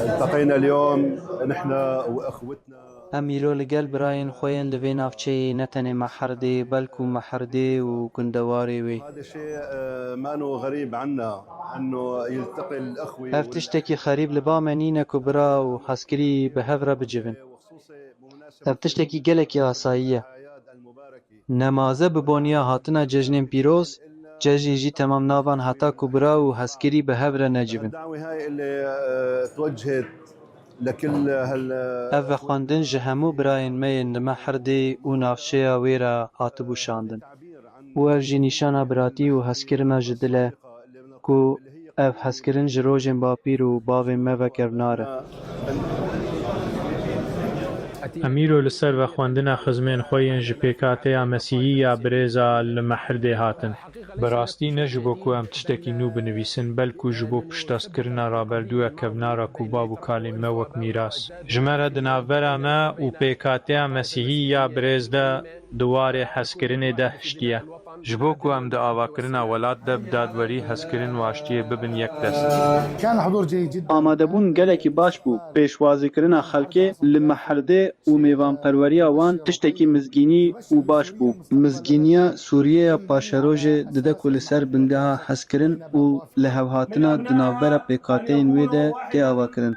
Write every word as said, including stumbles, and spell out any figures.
التقينا اليوم نحن وأخوتنا. Em îro li gel birayên xwe yên li vê navçeyê ne tenê Meherdê, belkû Meherdê û gundewarê wê. هذا شيء آه، مانو غريب عنا أنه يلتقي الأخوة Ev tiştekî xerîb li ba me nîne ku bira û hezkirî bi hev re bicivin. Ev tiştekî gelekî asayî ye. Nemaze bi boniya hatina cejnên pîroz, cejnê jî temam naban heta ku bira û hezkirî bi hev re necivin. الدعوة هاي اللي آه، توجهت لكل هال Ev vexwendin ji hemû birayên me yên li Meherdê û navçeya wê re hatibû şandin. Û ev jî nîşana biratî û hezkirina ji dil e ku ev hezkirin ji rojên bapîr û bavên me ve kevnar e. Em îro li ser vexwendina xizmên xwe yên ji pêkateya Mesîhî ya birêza li Meherdê hatin. Bi rastî ne ji bo ku em tiştekî nû binivîsin, belkû ji bo piştdastkirina raberduya kevnar e ku bav û kalên me wek mîras ji me re di navbera me û pêkateya Mesîhî ya birêz de di warê hezkirinê de hiştiye. Ji bo ku em di avakirina welat de bi dadwerî, hezkirin û aştiyê bibin yek dest. كان حضور جيد جدا. Amadebûn gelekî baş bû. Pêşwazîkirina xelkê li Meherdê û mêvanperweriya wan tiştekî mizgînî û baş bû. Mizgîniya Sûriyeya paşerojê dide ku li ser bingeha hezkirin û lihevhatina di navbera pêkhateyên wê de tê avakirin.